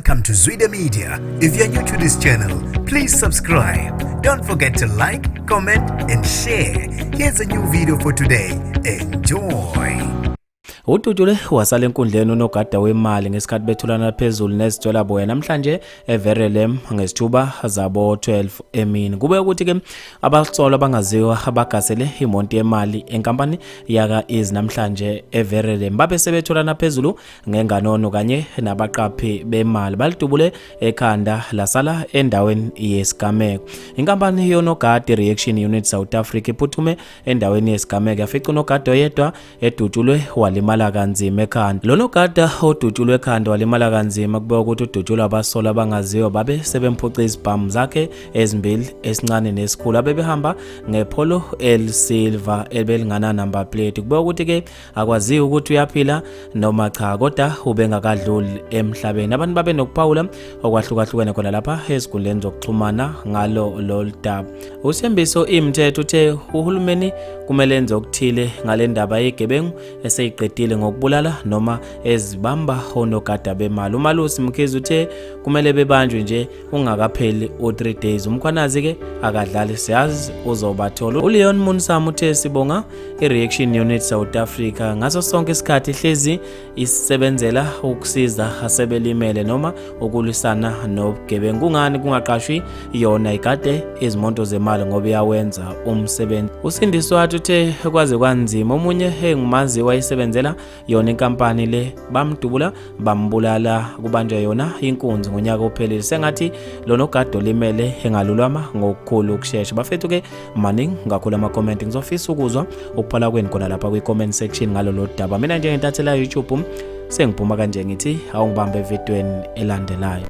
Welcome to Zwida Media. If you're new to this channel, please subscribe. Don't forget to like, comment, and share. Here's a new video for today. Enjoy. Udutshulwe wasala enkundleni unogada wemali ngesikhathi bethulana phezulu nezitwela boya namhlanje eVerelem ngesithuba zabo 12 emini. Kube ukuthi ke abasolwa abangaziwa abagasele imonto yemali enkampani yaka Easy namhlanje eVerelem babe sebetholana phezulu ngenganono kanye nabaqaphi bemali balidubule ekhanda lasala endaweni yesigameko. Inkampani yonogada Reaction Unit South Africa iphuthume endaweni yesigameko yafica unogada oyedwa edutshulwe walimala kanzima ekhanda. Lo nogada odutshulwe ekhanda walimala kanzima kubekwa ukuthi udutshulwe abasolwa abangaziwa babe sebemphuca izibhamu zakhe ezimbili esincane nesikhulu abebehamba ngePolo elisilver ebelingana number plate. Kubekwa ukuthi-ke akwaziwa ukuthi uyaphila noma cha kodwa ubengakadluli emhlabeni. Abantu babe nokuphawula okwahlukahlukene khona lapha ezinkundleni zokuxhumana ngalo lolu daba. USthembiso Imthetho uthe uhulumeni kumele enze okuthile ngale ndaba yegebengu eseyiqedile ngokubulala noma ezibamba onogada bemali. UMalusi Mkhize uthe kumele bebanjwe nje ungakapheli u-3 days. UMkhwanazi ke akadlali siyazi uzobathola. ULeon Munsam uthe sibonga i-Reaction Unit South Africa ngaso sonke isikhathi ihlezi isebenzela ukusiza asebelimele noma ukulwisana nobugebengu. Kungani kungaqashwi yona igade izimoto zemali ngoba iyawenza umsebenzi? USindiswa uthe kwaze kwanzima omunye engimazi wayesebenzela yona inkampani le bamdubula bambulala kubanjwa yona inkunzi ngonyaka ophelile. Sengathi lo nogada olimele engalulama ngokukhulu ukushesha. Bafethu ke maningi kakhulu ama-comment, ngizofisa ukuzwa ukuphala kwenu khona lapha kwi-comment section ngalolo daba. Mina njengentathela YouTube sengiphuma kanje ngithi awungibambe evidweni elandelayo.